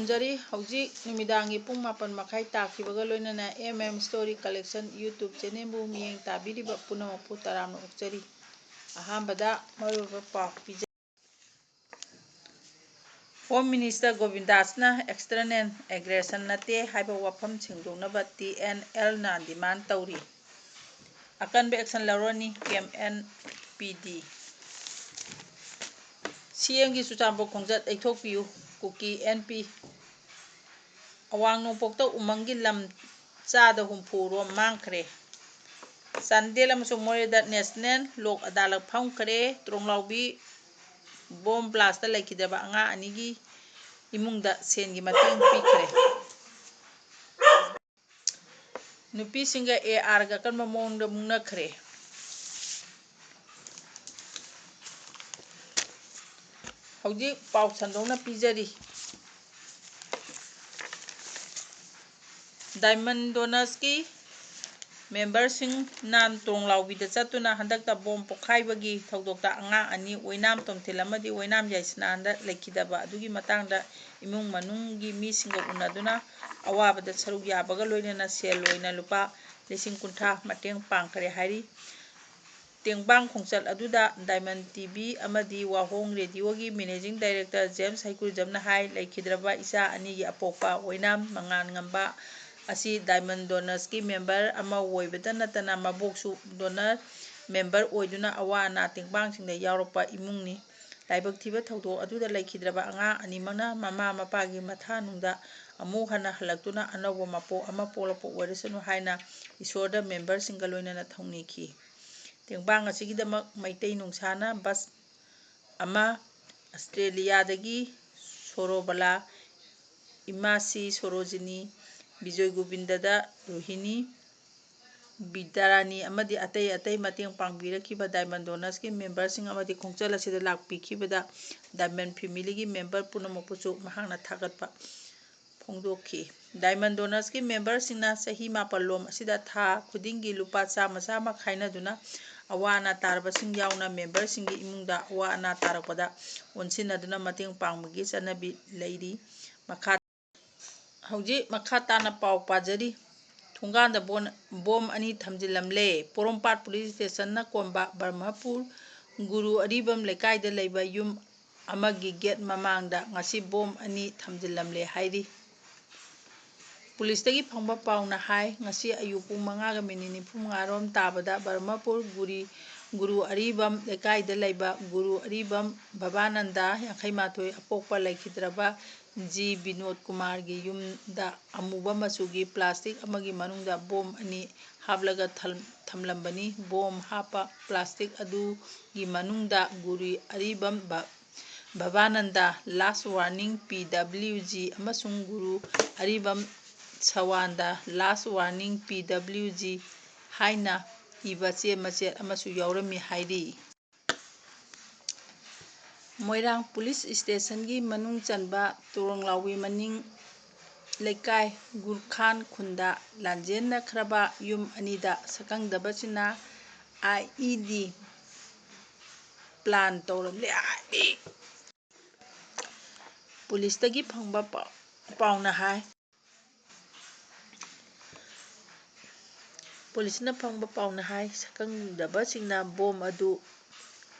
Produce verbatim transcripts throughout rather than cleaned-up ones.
ꯈꯨꯔꯨꯝꯖꯔꯤ꯫ ꯍꯧꯖꯤꯛ ꯅꯨꯃꯤꯗꯥꯡꯒꯤ ꯄꯨꯡ ꯃꯥꯄꯟ ꯃꯈꯥꯏ ꯇꯥꯈꯤꯕꯒ ꯂꯣꯏꯅꯅ M M Story Collection YouTube channelꯕꯨ ꯃꯤꯠꯌꯦꯡ ꯇꯥꯕꯤꯔꯤꯕ ꯄꯨꯝꯅꯃꯛꯄꯨ ꯇꯔꯥꯝꯅ ꯑꯣꯛꯆꯔꯤ꯫ ꯑꯍꯥꯟꯕꯗ ꯃꯔꯨꯑꯣꯏꯕ ꯄꯥꯎ ꯄꯤꯖꯔꯤ꯫ Home Minister ꯒꯣꯕꯤꯟꯗꯥꯁꯅ external aggression ꯅꯠꯇꯦ ꯍꯥꯏꯕ ꯋꯥꯐꯝ ꯁꯦꯡꯗꯣꯛꯅꯕ T N L ꯅ demand ꯇꯧꯔꯤ꯫ ꯑꯀꯟꯕ action ꯂꯧꯔꯅꯤ, Camp N P D꯫ C M ꯒꯤ ꯆꯨꯔꯆꯥꯟꯄꯨꯔ ꯈꯣꯡꯆꯠ ꯌꯩꯊꯣꯛꯄꯤꯌꯨ, ꯀꯨꯀꯤ N P꯫ ꯑꯋꯥꯡ ꯅꯣꯡꯄꯣꯛꯇ ꯎꯃꯪꯒꯤ ꯂꯝ ꯆꯥꯗ ꯍꯨꯝꯐꯨ ꯔꯣꯝ ꯃꯥꯡꯈ꯭ꯔꯦ꯫ ꯆꯥꯟꯗꯦꯜ ꯑꯃꯁꯨꯡ ꯃꯣꯔꯦꯗ National ꯂꯣꯛ ꯑꯗꯥꯂꯠ ꯐꯝꯈ꯭ꯔꯦ꯫ ꯇ꯭ꯔꯣꯡꯂꯥꯎꯕꯤ bomb blast ꯂꯩꯈꯤꯗꯕ ꯑꯉꯥꯡ ꯑꯅꯤꯒꯤ ꯏꯃꯨꯡꯗ ꯁꯦꯟꯒꯤ ꯃꯇꯦꯡ ꯄꯤꯈ꯭ꯔꯦ꯫ ꯅꯨꯄꯤꯁꯤꯡꯒ A R ꯒ ꯑꯀꯟꯕ ꯃꯑꯣꯡꯗ ꯃꯨꯛꯅꯈ꯭ꯔꯦ꯫ ꯍꯧꯖꯤꯛ ꯄꯥꯎ ꯁꯟꯗꯣꯛꯅ ꯄꯤꯖꯔꯤ꯫ Diamond Donors ꯀꯤ member ꯁꯤꯡꯅ ꯇ꯭ꯔꯣꯡꯂꯥꯎꯕꯤꯗ ꯆꯠꯇꯨꯅ ꯍꯟꯗꯛꯇ bomb ꯄꯣꯈꯥꯏꯕꯒꯤ ꯊꯧꯗꯣꯛꯇ ꯑꯉꯥꯡ ꯑꯅꯤ ꯑꯣꯏꯅꯥꯝ ꯇꯣꯝꯊꯤꯜ ꯑꯃꯗꯤ ꯑꯣꯏꯅꯥꯝ ꯌꯥꯏꯁꯅꯥꯗ ꯂꯩꯈꯤꯗꯕ ꯑꯗꯨꯒꯤ ꯃꯇꯥꯡꯗ ꯏꯃꯨꯡ ꯃꯅꯨꯡꯒꯤ ꯃꯤꯁꯤꯡꯒ ꯎꯅꯗꯨꯅ ꯑꯋꯥꯕꯗ ꯁꯔꯨꯛ ꯌꯥꯕꯒ ꯂꯣꯏꯅꯅ ꯁꯦꯜ ꯑꯣꯏꯅ ꯂꯨꯄꯥ ꯂꯤꯁꯤꯡ ꯀꯨꯟꯊ꯭ꯔꯥ ꯃꯇꯦꯡ ꯄꯥꯡꯈ꯭ꯔꯦ ꯍꯥꯏꯔꯤ꯫ ꯇꯦꯡꯕꯥꯡ ꯈꯣꯡꯆꯠ ꯑꯗꯨꯗ Diamond T V ꯑꯃꯗꯤ ꯋꯥꯍꯣꯡ Radio ꯒꯤ Managing Director ꯖꯦꯝꯁ ꯍꯩꯀ꯭ꯔꯨꯖꯝꯅ ꯍꯥꯏ, ꯂꯩꯈꯤꯗ꯭ꯔꯕ ꯏꯆꯥ ꯑꯅꯤꯒꯤ ꯑꯄꯣꯛꯄ ꯑꯣꯏꯅꯥꯝ ꯃꯉꯥꯟ ꯉꯝꯕ ꯑꯁꯤ Diamond Donors ꯀꯤ member ꯑꯃ ꯑꯣꯏꯕꯇ ꯅꯠꯇꯅ ꯃꯕꯣꯛꯁꯨ donor member ꯑꯣꯏꯗꯨꯅ ꯑꯋꯥ ꯑꯅꯥ ꯇꯦꯡꯕꯥꯡꯁꯤꯡꯗ ꯌꯥꯎꯔꯛꯄ ꯏꯃꯨꯡꯅꯤ꯫ ꯂꯥꯏꯕꯛ ꯊꯤꯕ ꯊꯧꯗꯣꯛ ꯑꯗꯨꯗ ꯂꯩꯈꯤꯗ꯭ꯔꯕ ꯑꯉꯥꯡ ꯑꯅꯤꯃꯛꯅ ꯃꯃꯥ ꯃꯄꯥꯒꯤ ꯃꯊꯥꯅꯨꯡꯗ ꯑꯃꯨꯛ ꯍꯟꯅ ꯍꯜꯂꯛꯇꯨꯅ ꯑꯅꯧꯕ ꯃꯄꯣꯛ ꯑꯃ ꯄꯣꯛꯂꯛꯄ ꯑꯣꯏꯔꯁꯅꯨ ꯍꯥꯏꯅ ꯏꯁꯣꯔꯗ member ꯁꯤꯡꯒ ꯂꯣꯏꯅꯅ ꯊꯧꯅꯤꯈꯤ꯫ ꯇꯦꯡꯕꯥꯡ ꯑꯁꯤꯒꯤꯗꯃꯛ ꯃꯩꯇꯩ ꯅꯨꯡꯁꯥꯅ bus ꯑꯃ, ꯑꯁꯇ꯭ꯔꯦꯂꯤꯌꯥꯗꯒꯤ ꯁꯣꯔꯣꯕꯂꯥ, ꯏꯃꯥꯁꯤ ꯁꯣꯔꯣꯖꯤꯅꯤ, ꯕꯤꯖꯣꯏ ꯒꯣꯕꯤꯟꯗꯗ ꯔꯣꯍꯤꯅꯤ, ꯕꯤꯗ꯭ꯌꯥꯔꯥꯅꯤ ꯑꯃꯗꯤ ꯑꯇꯩ ꯑꯇꯩ ꯃꯇꯦꯡ ꯄꯥꯡꯕꯤꯔꯛꯈꯤꯕ Diamond Donors ꯀꯤ member ꯁꯤꯡ ꯑꯃꯗꯤ ꯈꯣꯡꯆꯠ ꯑꯁꯤꯗ ꯂꯥꯛꯄꯤꯈꯤꯕꯗ Diamond family ꯒꯤ member ꯄꯨꯝꯅꯃꯛꯄꯨꯁꯨ ꯃꯍꯥꯛꯅ ꯊꯥꯒꯠꯄ ꯐꯣꯡꯗꯣꯛꯈꯤ꯫ Diamond Donors ꯀꯤ member ꯁꯤꯡꯅ ꯆꯍꯤ ꯃꯥꯄꯜ ꯂꯣꯝ ꯑꯁꯤꯗ ꯊꯥ ꯈꯨꯗꯤꯡꯒꯤ ꯂꯨꯄꯥ ꯆꯥꯝꯃ ꯆꯥꯝꯃ ꯈꯥꯏꯅꯗꯨꯅ ꯑꯋꯥ ꯑꯅꯥ ꯇꯥꯔꯕꯁꯤꯡ ꯌꯥꯎꯅ member ꯁꯤꯡꯒꯤ ꯏꯃꯨꯡꯗ ꯑꯋꯥ ꯑꯅꯥ ꯇꯥꯔꯛꯄꯗ ꯑꯣꯟꯁꯤꯟꯅꯗꯨꯅ ꯃꯇꯦꯡ ꯄꯥꯡꯕꯒꯤ ꯆꯠꯅꯕꯤ ꯂꯩꯔꯤ꯫ ꯃꯈꯥ ꯍꯧꯖꯤꯛ ꯃꯈꯥ ꯇꯥꯅ ꯄꯥꯎ ꯄꯥꯖꯔꯤ꯫ ꯊꯣꯡꯒꯥꯟꯗ ꯕꯣꯟ-, ꯕꯣꯝ ꯑꯅꯤ ꯊꯝꯖꯤꯜꯂꯝꯂꯦ꯫ ꯄꯣꯔꯣꯝꯄꯥꯠ ꯄꯨꯂꯤꯁ ꯁ꯭ꯇꯦꯁꯟꯅ ꯀꯣꯟꯕ ꯕ꯭ꯔꯍꯃꯄꯨꯔ ꯒꯨꯔꯨ ꯑꯔꯤꯕꯝ ꯂꯩꯀꯥꯏꯗ ꯂꯩꯕ ꯌꯨꯝ ꯑꯃꯒꯤ ꯒꯦꯠ ꯃꯃꯥꯡꯗ ꯉꯁꯤ ꯕꯣꯝ ꯑꯅꯤ ꯊꯝꯖꯤꯜꯂꯝꯂꯦ ꯍꯥꯏꯔꯤ꯫ ꯄꯨꯂꯤꯁꯇꯒꯤ ꯐꯪꯕ ꯄꯥꯎꯅ ꯍꯥꯏ, ꯉꯁꯤ ꯑꯌꯨꯛ ꯄꯨꯡ ꯃꯉꯥꯒ ꯃꯤꯅꯤꯠ ꯅꯤꯐꯨ ꯃꯉꯥꯔꯣꯝ ꯇꯥꯕꯗ ꯕ꯭ꯔꯍꯃꯄꯨꯔ ꯒꯨꯔꯤ-, ꯒꯨꯔꯨ ꯑꯔꯤꯕꯝ ꯂꯩꯀꯥꯏꯗ ꯂꯩꯕ ꯒꯨꯔꯨ ꯑꯔꯤꯕꯝ ꯚꯕꯥꯅꯟꯗ, ꯌꯥꯡꯈꯩ ꯃꯥꯊꯣꯏ, ꯑꯄꯣꯛꯄ ꯂꯩꯈꯤꯗ꯭ꯔꯕ ꯖꯤ ꯕꯤꯅꯣꯗ ꯀꯨꯃꯥꯔꯒꯤ ꯌꯨꯝꯗ ꯑꯃꯨꯕ ꯃꯆꯨꯒꯤ ꯄ꯭ꯂꯥꯁꯇꯤꯛ ꯑꯃꯒꯤ ꯃꯅꯨꯡꯗ ꯕꯣꯝ ꯑꯅꯤ ꯍꯥꯞꯂꯒ ꯊꯝ-, ꯊꯝꯂꯝꯕꯅꯤ꯫ ꯕꯣꯝ ꯍꯥꯞꯄ ꯄ꯭ꯂꯥꯁꯇꯤꯛ ꯑꯗꯨꯒꯤ ꯃꯅꯨꯡꯗ ꯒꯨꯔꯤ ꯑꯔꯤꯕꯝ ꯚ-, ꯚꯕꯥꯅꯟꯗ, ꯂꯥꯁ ꯋꯥꯔꯅꯤꯡ, ꯄꯤ ꯗꯕ꯭ꯂꯤꯎ ꯖꯤ ꯑꯃꯁꯨꯡ ꯒꯨꯔꯨ ꯑꯔꯤꯕꯝ ꯁꯋꯥꯟꯗ, ꯂꯥꯁ ꯋꯥꯔꯅꯤꯡ, ꯄꯤ ꯗꯕ꯭ꯂꯤꯎ ꯖꯤ ꯍꯥꯏꯅ ꯏꯕ ꯆꯦ ꯃꯆꯦꯠ ꯑꯃꯁꯨ ꯌꯥꯎꯔꯝꯃꯤ ꯍꯥꯏꯔꯤ꯫ ꯃꯣꯏꯔꯥꯡ ꯄꯨꯂꯤꯁ ꯁ꯭ꯇꯦꯁꯟꯒꯤ ꯃꯅꯨꯡ ꯆꯟꯕ ꯇꯨꯔꯣꯡꯂꯥꯎꯕꯤ ꯃꯅꯤꯡ ꯂꯩꯀꯥꯏ ꯒꯨꯔꯈꯥꯟ ꯈꯨꯟꯗ ꯂꯥꯟꯖꯦꯟꯅꯈ꯭ꯔꯕ ꯌꯨꯝ ꯑꯅꯤꯗ ꯁꯛꯈꯪꯗꯕꯁꯤꯡꯅ ꯑꯥꯏ ꯏ ꯗꯤ ꯄ꯭ꯂꯥꯟ ꯇꯧꯔꯝꯂꯦ ꯍꯥꯏ꯫ ꯄꯨꯂꯤꯁꯇꯒꯤ ꯐꯪꯕ ꯄꯥꯎ-, ꯄꯥꯎꯅ ꯍꯥꯏ꯫ ꯄꯨꯂꯤꯁꯅ ꯐꯪꯕ ꯄꯥꯎꯅ ꯍꯥꯏ, ꯁꯛꯈꯪꯗꯕꯁꯤꯡꯅ ꯕꯣꯝ ꯑꯗꯨ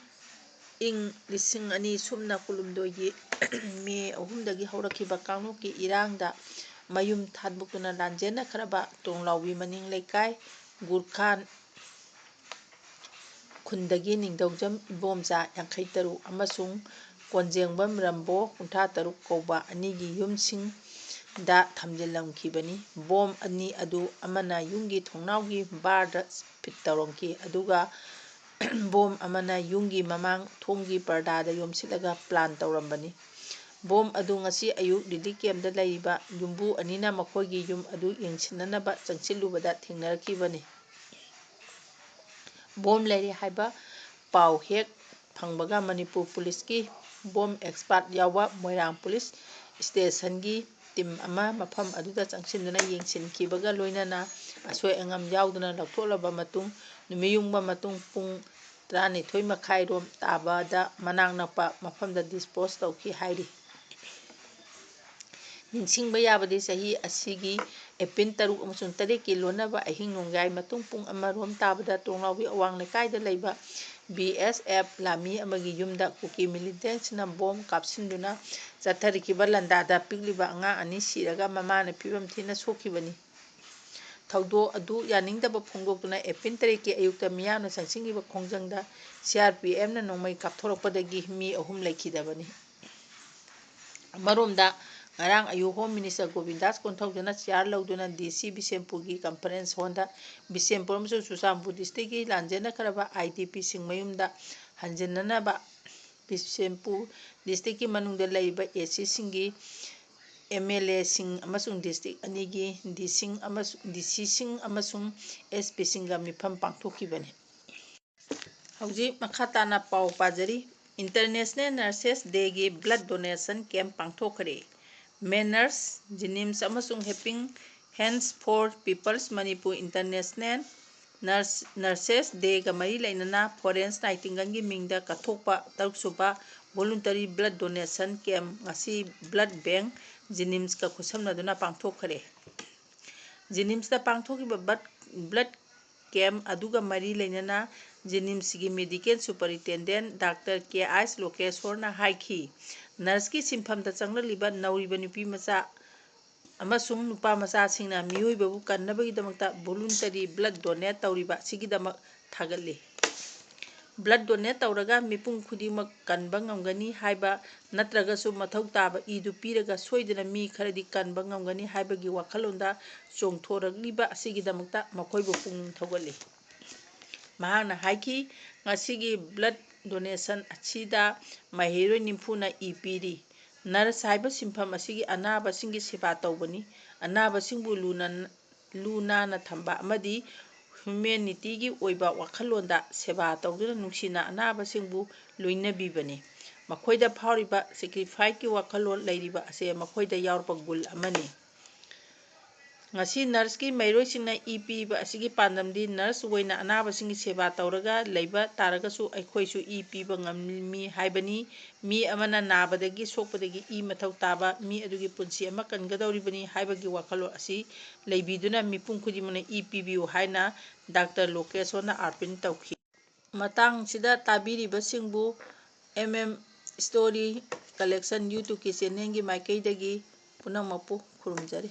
ꯏꯪ ꯂꯤꯁꯤꯡ ꯑꯅꯤ ꯁꯨꯞꯅ ꯀꯨꯟꯍꯨꯝꯗꯣꯏꯒꯤ ꯃꯦ ꯑꯍꯨꯝꯗꯒꯤ ꯍꯧꯔꯛꯈꯤꯕ ꯀꯥꯡꯂꯨꯞꯀꯤ ꯏꯔꯥꯡꯗ ꯃꯌꯨꯝ ꯊꯥꯗꯣꯛꯇꯨꯅ ꯂꯥꯟꯖꯦꯟꯅꯈ꯭ꯔꯕ ꯇꯣꯡꯂꯥꯎꯕꯤ ꯃꯅꯤꯡ ꯂꯩꯀꯥꯏ ꯒꯨꯔꯈꯥꯟ ꯈꯨꯟꯗꯒꯤ ꯅꯤꯡꯊꯧꯖꯝ ꯏꯕꯣꯝꯆꯥ, ꯌꯥꯡꯈꯩ ꯇꯔꯨꯛ, ꯑꯃꯁꯨꯡ ꯀꯣꯟꯖꯦꯡꯕꯝ ꯔꯝꯕꯣ, ꯀꯨꯟꯊ꯭ꯔꯥ ꯇꯔꯨꯛ ꯀꯧꯕ ꯑꯅꯤꯒꯤ ꯌꯨꯝꯁꯤꯡꯗ ꯊꯝꯖꯤꯜꯂꯝꯈꯤꯕꯅꯤ꯫ ꯕꯣꯝ ꯑꯅꯤ ꯑꯗꯨ ꯑꯃꯅ ꯌꯨꯝꯒꯤ ꯊꯣꯡꯅꯥꯎꯒꯤ ꯕꯥꯔꯗ ꯐꯤꯠ ꯇꯧꯔꯝꯈꯤ, ꯑꯗꯨꯒ ꯕꯣꯝ ꯑꯃꯅ ꯌꯨꯝꯒꯤ ꯃꯃꯥꯡ ꯊꯣꯡꯒꯤ ꯄꯔꯗꯥꯗ ꯌꯣꯝꯁꯤꯜꯂꯒ ꯄ꯭ꯂꯥꯟ ꯇꯧꯔꯝꯕꯅꯤ꯫ ꯕꯣꯝ ꯑꯗꯨ ꯉꯁꯤ ꯑꯌꯨꯛ ꯔꯤꯂꯤꯐ ꯀꯦꯝꯞꯇ ꯂꯩꯔꯤꯕ ꯌꯨꯝꯕꯨ ꯑꯅꯤꯅ ꯃꯈꯣꯏꯒꯤ ꯌꯨꯝ ꯑꯗꯨ ꯌꯦꯡꯁꯤꯟꯅꯅꯕ ꯆꯪꯁꯤꯜꯂꯨꯕꯗ ꯊꯦꯡꯅꯔꯛꯈꯤꯕꯅꯤ꯫ ꯕꯣꯝ ꯂꯩꯔꯦ ꯍꯥꯏꯕ ꯄꯥꯎ ꯍꯦꯛ ꯐꯪꯕꯒ ꯃꯅꯤꯄꯨꯔ ꯄꯨꯂꯤꯁꯀꯤ ꯕꯣꯝ ꯑꯦꯛꯁꯄꯥꯔꯠ ꯌꯥꯎꯕ ꯃꯣꯏꯔꯥꯡ ꯄꯨꯂꯤꯁ ꯁ꯭ꯇꯦꯁꯟꯒꯤ ꯇꯤꯝ ꯑꯃ ꯃꯐꯝ ꯑꯗꯨꯗ ꯆꯪꯁꯤꯟꯗꯨꯅ ꯌꯦꯡꯁꯤꯟꯈꯤꯕꯒ ꯂꯣꯏꯅꯅ ꯑꯁꯣꯏ ꯑꯉꯥꯝ ꯌꯥꯎꯗꯅ ꯂꯧꯊꯣꯛꯂꯕ ꯃꯇꯨꯡ, ꯅꯨꯃꯤꯠ ꯌꯨꯡꯕ ꯃꯇꯨꯡ ꯄꯨꯡ ꯇꯔꯥꯅꯤꯊꯣꯏ ꯃꯈꯥꯏꯔꯣꯝ ꯇꯥꯕꯗ ꯃꯅꯥꯛ ꯅꯛꯄ ꯃꯐꯝꯗ ꯗꯤꯁꯄꯣꯖ ꯇꯧꯈꯤ ꯍꯥꯏꯔꯤ꯫ ꯅꯤꯡꯁꯤꯡꯕ ꯌꯥꯕꯗꯤ, ꯆꯍꯤ ꯑꯁꯤꯒꯤ ꯑꯦꯄ꯭ꯔꯤꯜ ꯇꯔꯨꯛ ꯑꯃꯁꯨꯡ ꯇꯔꯦꯠꯀꯤ ꯂꯣꯟꯅꯕ ꯑꯍꯤꯡ ꯅꯣꯡꯌꯥꯏ ꯃꯇꯨꯡ ꯄꯨꯡ ꯑꯃꯔꯣꯝ ꯇꯥꯕꯗ ꯇꯣꯡꯂꯥꯎꯕꯤ ꯑꯋꯥꯡ ꯂꯩꯀꯥꯏꯗ ꯂꯩꯕ ꯕꯤ ꯑꯦꯁ ꯑꯦꯐ ꯂꯥꯟꯃꯤ ꯑꯃꯒꯤ ꯌꯨꯝꯗ ꯀꯨꯀꯤ ꯃꯤꯂꯤꯇꯦꯟꯁꯤꯅ ꯕꯣꯝ ꯀꯥꯞꯁꯤꯟꯗꯨꯅ ꯆꯠꯊꯔꯛꯈꯤꯕ ꯂꯥꯟꯗꯥꯗ ꯄꯤꯛꯂꯤꯕ ꯑꯉꯥꯡ ꯑꯅꯤ ꯁꯤꯔꯒ ꯃꯃꯥꯅ ꯐꯤꯕꯝ ꯊꯤꯅ ꯁꯣꯛꯈꯤꯕꯅꯤ꯫ ꯊꯧꯗꯣꯛ ꯑꯗꯨ ꯌꯥꯅꯤꯡꯗꯕ ꯐꯣꯡꯗꯣꯛꯇꯨꯅ ꯑꯦꯄ꯭ꯔꯤꯜ ꯇꯔꯦꯠꯀꯤ ꯑꯌꯨꯛꯇ ꯃꯤꯌꯥꯝꯅ ꯆꯪꯁꯤꯟꯈꯤꯕ ꯈꯣꯡꯖꯪꯗ ꯁꯤ ꯑꯥꯔ ꯄꯤ ꯑꯦꯐꯅ ꯅꯣꯡꯃꯩ ꯀꯥꯞꯊꯣꯔꯛꯄꯗꯒꯤ ꯃꯤ ꯑꯍꯨꯝ ꯂꯩꯈꯤꯗꯕꯅꯤ꯫ ꯑꯃꯔꯣꯝꯗ, ꯉꯔꯥꯡ ꯑꯌꯨꯛ ꯍꯣꯝ ꯃꯤꯅꯤꯁꯇꯔ ꯒꯣꯕꯤꯟꯗꯥꯁ ꯀꯣꯟꯊꯧꯖꯅ ꯆꯤꯌꯥꯔ ꯂꯧꯗꯨꯅ ꯗꯤ ꯁꯤ ꯕꯤꯁꯦꯝꯄꯨꯔꯒꯤ ꯀꯟꯐꯔꯦꯟꯁ ꯍꯣꯜꯗ ꯕꯤꯁꯦꯝꯄꯨꯔ ꯑꯃꯁꯨꯡ ꯆꯨꯔꯆꯥꯟꯄꯨꯔ ꯗꯤꯁꯇ꯭ꯔꯤꯛꯀꯤ ꯂꯥꯟꯖꯦꯟꯅꯈ꯭ꯔꯕ ꯑꯥꯏ ꯗꯤ ꯄꯤꯁꯤꯡ ꯃꯌꯨꯝꯗ ꯍꯟꯖꯤꯟꯅꯅꯕ ꯕꯤꯁꯦꯝꯄꯨꯔ ꯗꯤꯁꯇ꯭ꯔꯤꯛꯀꯤ ꯃꯅꯨꯡꯗ ꯂꯩꯔꯤꯕ ꯑꯦ ꯁꯤꯁꯤꯡꯒꯤ, ꯑꯦꯝ ꯑꯦꯜ ꯑꯦꯁꯤꯡ ꯑꯃꯁꯨꯡ ꯗꯤꯁꯇ꯭ꯔꯤꯛ ꯑꯅꯤꯒꯤ ꯗꯤ ꯁꯤꯁꯤꯡ ꯑꯃꯁꯨꯡ, ꯗꯤ ꯁꯤꯁꯤꯡ ꯑꯃꯁꯨꯡ ꯑꯦꯁ ꯄꯤꯁꯤꯡꯒ ꯃꯤꯐꯝ ꯄꯥꯡꯊꯣꯛꯈꯤꯕꯅꯤ꯫ ꯍꯧꯖꯤꯛ ꯃꯈꯥ ꯇꯥꯅ ꯄꯥꯎ ꯄꯥꯖꯔꯤ꯫ International Nurses Dayꯒꯤ blood donation camp ꯄꯥꯡꯊꯣꯛꯈ꯭ꯔꯦ꯫ ꯃꯦꯅꯔꯁ, ꯖꯤꯅꯤꯝꯁ ꯑꯃꯁꯨꯡ Helping Hands for People's Manipur International Nurse, Nurses Dayꯒ ꯃꯔꯤ ꯂꯩꯅꯅ ꯐ꯭ꯂꯣꯔꯦꯟꯁ ꯅꯥꯏꯇꯤꯡꯒꯦꯜꯒꯤ ꯃꯤꯡꯗ ꯀꯠꯊꯣꯛꯄ ꯇꯔꯨꯛꯁꯨꯕ voluntary blood donation camp ꯉꯁꯤ blood bank ꯖꯤꯅꯤꯝꯁꯀ ꯈꯨꯠꯁꯝꯅꯗꯨꯅ ꯄꯥꯡꯊꯣꯛꯈ꯭ꯔꯦ꯫ ꯖꯤꯅꯤꯝꯁꯇ ꯄꯥꯡꯊꯣꯛꯈꯤꯕ blood, blood camp ꯑꯗꯨꯒ ꯃꯔꯤ ꯂꯩꯅꯅ ꯖꯤꯅꯤꯝꯁꯀꯤ medical superintendent ꯗꯥꯛꯇꯔ ꯀꯦ ꯑꯥꯏꯁ ꯂꯣꯀꯦꯁꯣꯔꯅ ꯍꯥꯏꯈꯤ, ꯅꯔꯁꯀꯤ ꯁꯤꯟꯐꯝꯗ ꯆꯪꯂꯛꯂꯤꯕ ꯅꯧꯔꯤꯕ ꯅꯨꯄꯤ ꯃꯆꯥ ꯑꯃꯁꯨꯡ ꯅꯨꯄꯥ ꯃꯆꯥꯁꯤꯡꯅ ꯃꯤꯑꯣꯏꯕꯕꯨ ꯀꯟꯅꯕꯒꯤꯗꯃꯛꯇ voluntary blood donate ꯇꯧꯔꯤꯕ ꯑꯁꯤꯒꯤꯗꯃꯛ ꯊꯥꯒꯠꯂꯤ꯫ Blood donate ꯇꯧꯔꯒ ꯃꯤꯄꯨꯝ ꯈꯨꯗꯤꯡꯃꯛ ꯀꯟꯕ ꯉꯝꯒꯅꯤ ꯍꯥꯏꯕ ꯅꯠꯇ꯭ꯔꯒꯁꯨ ꯃꯊꯧ ꯇꯥꯕ ꯏꯗꯨ ꯄꯤꯔꯒ ꯁꯣꯏꯗꯅ ꯃꯤ ꯈꯔꯗꯤ ꯀꯟꯕ ꯉꯝꯒꯅꯤ ꯍꯥꯏꯕꯒꯤ ꯋꯥꯈꯜꯂꯣꯟꯗ ꯆꯣꯡꯊꯣꯔꯛꯂꯤꯕ ꯑꯁꯤꯒꯤꯗꯃꯛꯇ ꯃꯈꯣꯏꯕꯨ ꯄꯨꯛꯅꯤꯡ ꯊꯧꯒꯠꯂꯤ꯫ ꯃꯍꯥꯛꯅ ꯍꯥꯏꯈꯤ, ꯉꯁꯤꯒꯤ blood donation ꯑꯁꯤꯗ ꯃꯍꯩꯔꯣꯏ ꯅꯤꯐꯨꯅ ꯏ ꯄꯤꯔꯤ꯫ ꯅꯔꯁ ꯍꯥꯏꯕ ꯁꯤꯟꯐꯝ ꯑꯁꯤꯒꯤ ꯑꯅꯥꯕꯁꯤꯡꯒꯤ ꯁꯦꯕꯥ ꯇꯧꯕꯅꯤ꯫ ꯑꯅꯥꯕꯁꯤꯡꯕꯨ ꯂꯨꯅ, ꯂꯨ ꯅꯥꯟꯅ ꯊꯝꯕ ꯑꯃꯗꯤ humanityꯒꯤ ꯑꯣꯏꯕ ꯋꯥꯈꯜꯂꯣꯟꯗ ꯁꯦꯕꯥ ꯇꯧꯗꯨꯅ ꯅꯨꯡꯁꯤꯅ ꯑꯅꯥꯕꯁꯤꯡꯕꯨ ꯂꯣꯏꯅꯕꯤꯕꯅꯤ꯫ ꯃꯈꯣꯏꯗ ꯐꯥꯎꯔꯤꯕ sacrificeꯀꯤ ꯋꯥꯈꯜꯂꯣꯟ ꯂꯩꯔꯤꯕ ꯑꯁꯦ ꯃꯈꯣꯏꯗ ꯌꯥꯎꯔꯛꯄ ꯒꯨꯟ ꯑꯃꯅꯤ꯫ ꯉꯁꯤ ꯅꯔꯁꯀꯤ ꯃꯍꯩꯔꯣꯏꯁꯤꯡꯅ ꯏ ꯄꯤꯕ ꯑꯁꯤꯒꯤ ꯄꯥꯟꯗꯝꯗꯤ ꯅꯔꯁ ꯑꯣꯏꯅ ꯑꯅꯥꯕꯁꯤꯡꯒꯤ ꯁꯦꯕꯥ ꯇꯧꯔꯒ ꯂꯩꯕ ꯇꯥꯔꯒꯁꯨ ꯑꯩꯈꯣꯏꯁꯨ ꯏ ꯄꯤꯕ ꯉꯝꯃꯤ ꯍꯥꯏꯕꯅꯤ꯫ ꯃꯤ ꯑꯃꯅ ꯅꯥꯕꯗꯒꯤ ꯁꯣꯛꯄꯗꯒꯤ ꯏ ꯃꯊꯧ ꯇꯥꯕ ꯃꯤ ꯑꯗꯨꯒꯤ ꯄꯨꯟꯁꯤ ꯑꯃ ꯀꯟꯒꯗꯧꯔꯤꯕꯅꯤ ꯍꯥꯏꯕꯒꯤ ꯋꯥꯈꯜꯂꯣꯟ ꯑꯁꯤ ꯂꯩꯕꯤꯗꯨꯅ ꯃꯤꯄꯨꯝ ꯈꯨꯗꯤꯡꯃꯛꯅ ꯏ ꯄꯤꯕꯤꯌꯨ ꯍꯥꯏꯅ ꯗꯥꯛꯇꯔ ꯂꯣꯀꯦꯁꯣꯟꯅ ꯑꯥꯔꯄꯤꯟ ꯇꯧꯈꯤ꯫ ꯃꯇꯥꯡꯁꯤꯗ ꯇꯥꯕꯤꯔꯤꯕꯁꯤꯡꯕꯨ M M Story Collection YouTube-ꯀꯤ channel-ꯒꯤ ꯃꯥꯏꯀꯩꯗꯒꯤ ꯄꯨꯝꯅꯃꯛꯄꯨ ꯈꯨꯔꯨꯝꯖꯔꯤ꯫